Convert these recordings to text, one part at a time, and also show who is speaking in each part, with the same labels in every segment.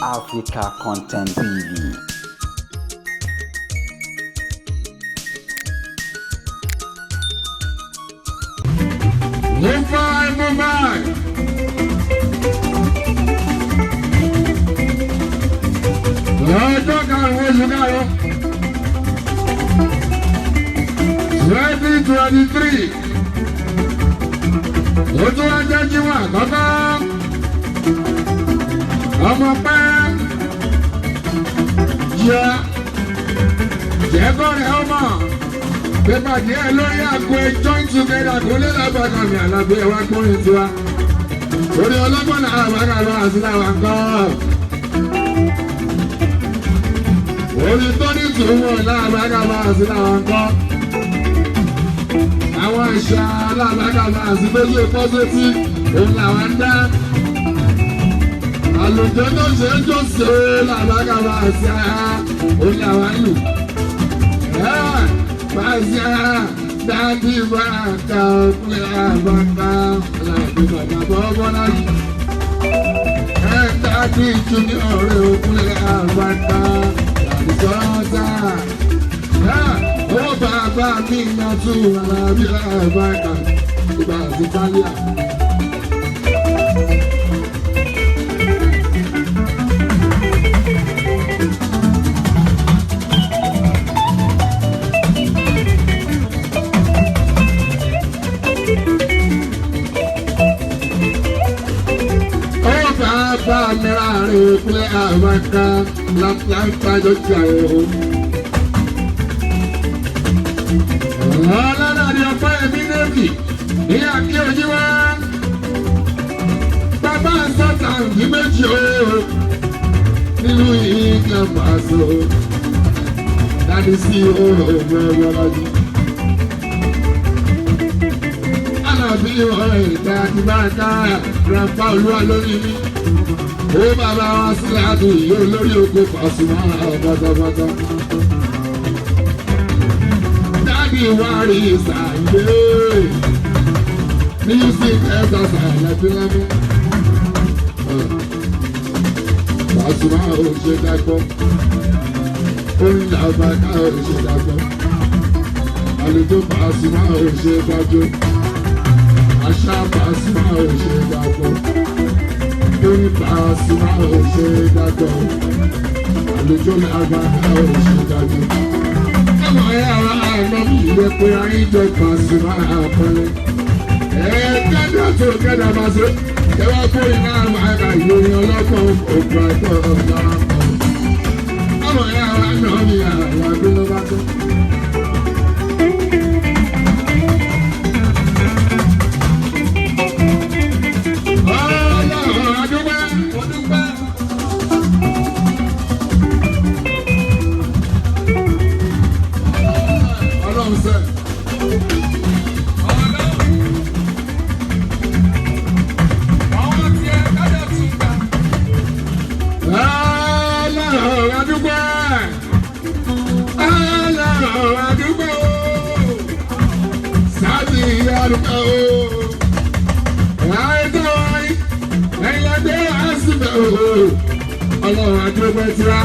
Speaker 1: Africa Content TV.
Speaker 2: Move on, move on. Lọ́jọ́ karùn-ún oṣù karùn-ún 2023, ó tún wá jẹ́ jíwọ̀n àkọ́kọ́ ọmọ pẹ́ jẹ́ jẹ́kọ̀rẹ́ ọmọ pépà díẹ̀ lórí àgbo join together kò lè lábàkà mi àlàbí ẹ̀wá kúrin tiwa orí ọlọ́gbọ́n náà àbákà lọ àti làwọn kọ́ orí tó ní tùmọ̀ lábàkà lọ àti làwọn kọ́ àwọn àṣà alábàkà lọ àti tó ṣe pọ́sẹ́tì òun làwọn ń dá àlùjọ tó ṣe é tó ṣe làbàkà lọ àti òun làwọn ń lù. Bàṣà dàbí bàtà òkúlẹ̀ àbàtà aláàbí bàbá bọ́bọ́lá yìí. Ẹ dàbí junior rẹ̀ òkúlẹ̀ àbàtà dàbí sọ́ọ́sà. Ó bàbá mi náà tún aláàbí àbàtà ìgbà àti Tálíà. Ó bàbá mi láàrin ìpínlẹ̀ àbáká lápájọ́ jàre o. Ọlọ́dàdì ọ̀pá ẹ̀mí nẹ́bì ní àkí ojú wá. Bàbá sọ́tà ní méjì o nínú ìgbà pàṣẹ. Dádì sí òògùn ọlọ́dún. Alábí ọ̀rẹ́ ìta ti bá ká grandpa olúwa lórí mi. Ó bàbá wa sílẹ̀ àdùn yìí olórí oko Pasuma pátápátá. Dádì wa rí ìsàlẹ̀ music ẹ̀sà sàlẹ̀ tí wọ́n mú. Pasuma ò ṣe dágbọ́. Orin làbàkà ò ṣe dágbọ́. Àlejò Pasuma ò ṣe dájọ́. Àṣà Pasuma ò ṣe dàgbọ́. Orin Pasuma ò ṣe dàgbọ́. Àlejò làbàkà ò ṣe dájọ́. Ọmọ ẹ̀ ara àná mi yẹ pé ayé jọ Pasuma àpẹẹrẹ. Ẹ kẹ́dà tó kẹ́dà máa ṣe. Ẹ wá kó iná máa ka ìròyìn ọlọ́pàá òkú àìtọ́ ọ̀la. Ọmọ ẹ̀ ara àná mi àlàbí ló bá tó. Ọlọ́run adúpẹ́, mo dúpẹ́. Ọlọ́run sẹ́. Ọlọ́run adúpẹ́. Ọlọ́run adúpẹ́ o. Sáàtì adúpẹ́ o. Àìtọ́ wáyé, ẹ̀yin lẹ́gbẹ́ àṣìbẹ̀ o. Ọlọ́run adúpẹ́ tíra.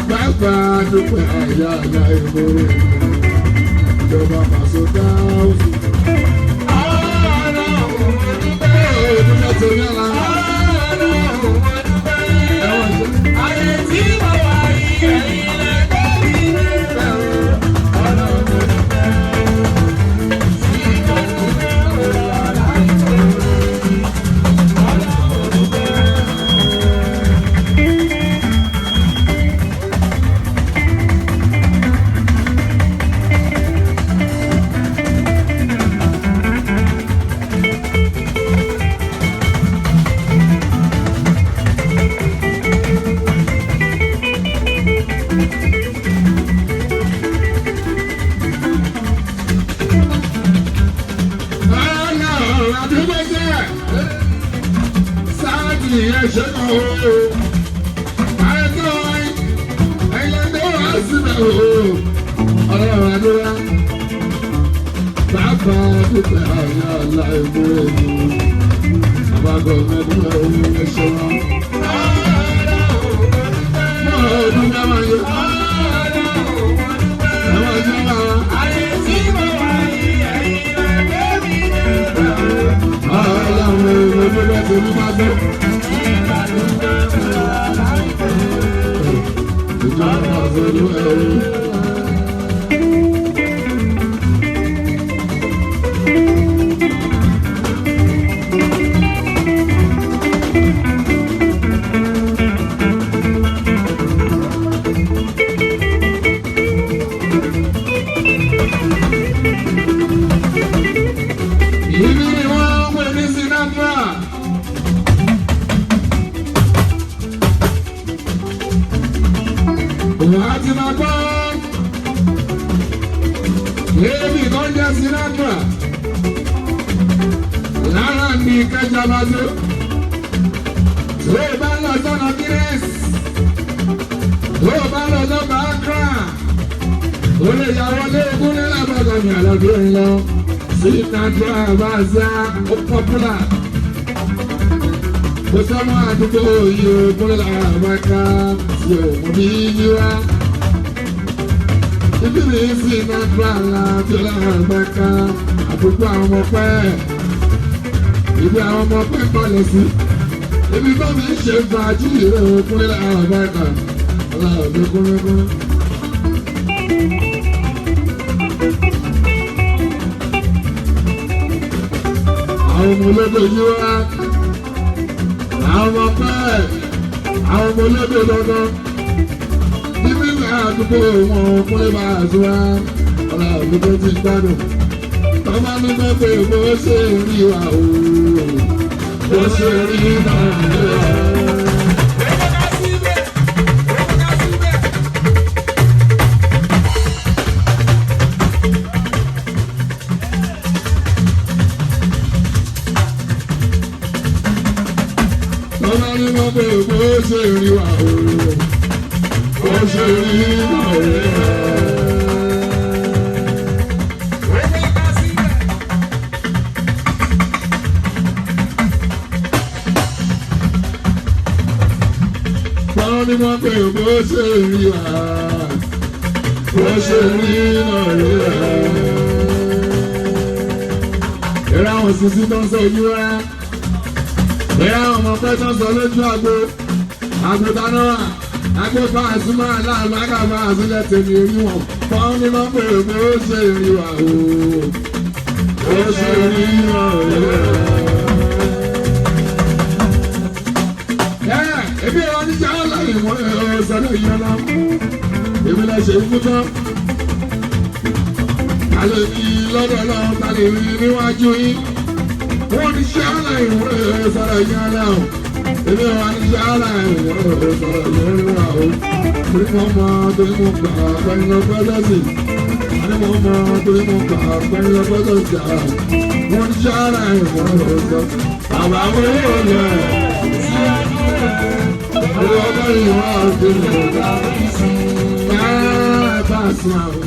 Speaker 2: Bàbá adúpẹ́ àyà àyà ìmọ̀ràn ìjọba pàṣẹ dáhùn. Ọlọ́run adúpẹ́ o. Dúpẹ́ torí ọ̀la. Ọlọ́run adúpẹ́. Ẹ̀wọ̀n ṣe.
Speaker 3: Ayé tí mo wà yìí, ẹ̀yin lẹ́gbẹ́ mi lẹ́gbẹ́ o. Ọlọ́run mo dúpẹ́. Tí mo dúpẹ́ o, aláìsàn Ọlọ́run mo dúpẹ́.
Speaker 2: Ọlọ́run adúpẹ́ sẹ́. Sáàtì ẹ̀ṣẹ̀ kan o. Àìsàn wáyé, ẹ̀yin lẹ́gbẹ́ wá síbẹ̀ o. Ọlọ́run adúpẹ́. Bàbá adúpẹ́ ọ̀yọ́ ọ̀la ìmú èmi. Bàbá gọ̀ọ́mẹ́dúpẹ́ òun ẹ̀ṣẹ̀ wọn. Òun á ti máa gbọ́. Èébì kan jẹ́ Sinatra. Lára ní kẹjọ bá tó. Tó o bá lọ sọ́nà Guinness. Tó o bá lọ sọ́nà Accra. O lè yàwó lé ogún ní lábàgà ní àlọ́dún yìí lọ. Sinatra bá zá ó pọ́pùlà. Kò sọ́mọ́ àdúgbò yìí ogún ní làbàgà tí o mọ̀ bí yíwá. Ibi mi Sinatra láti làbàgà àdúgbò àwọn ọmọ pẹ́. Ibi àwọn ọmọ pẹ́ kọlẹ̀ sí. Ibi bá mi ṣe fàájì rẹ̀ ogún ní làbàgà. Aláàbẹ̀ kúnlẹ́kúnlẹ́. Àwọn ọmọ ológo yìí wá, àwọn ọmọ pẹ́, àwọn ọmọ ológo dandan bíbí ní àdúgbò wọn kúnlẹ̀ bá a zura ọ̀la àdúgbò ti gbádùn tọ́mọ ní bá pé bó ṣe rí wa o, bó ṣe rí náà rí wa. Tọ́mọ ní bá pé bó ṣe rí wa o, bó ṣe rí náà rí wa. Tọ́mọ ní bá pé bó ṣe rí wa, bó ṣe rí náà rí wa. Ìrẹ́ àwọn sisi tó ń sọ ojú rẹ̀. Ìrẹ́ àwọn ọmọ pẹ́ tó ń sọ lójú àgbo. Àgùntàn náà àgbo bá àsúnmọ́ aláàbágà bá àsúnlẹ̀ tèmi orí wọn. Fọ́n ní wọ́n pè é bó ṣe rí wa o. Bó ṣe rí wa o. Ebi ìwà ní jẹ́ ọ̀la ìmọ̀ ẹ̀rọ sọ́dọ̀ yìí ọ̀la. Èmi lọ ṣe ikú tán. Ta lè ní lọ́dọ̀ lọ́wọ́, ta lè rí níwájú yín. Wọ́n ní ṣe ọ̀la ìmọ̀ ẹ̀rọ sọ́dọ̀ yìí ọ̀la o. Èmi ìwà ní jẹ́ ọ̀la ìmọ̀ ẹ̀rọ sọ́dọ̀ yìí ọ̀la o. Torí mo mọ torí mo gbà pẹ́yìn lọ pẹ́sẹ̀ sí. Àní mo mọ torí mo gbà pẹ́yìn lọ pẹ́sẹ̀ sí. Wọ́n ní ṣe ọ̀la ìmọ̀ ẹ̀rọ sọ́dọ̀. Bàbá mi ò lẹ̀. Owó ọgbọ́n yìí wá òkè lọ. Bá a sùn àwọn.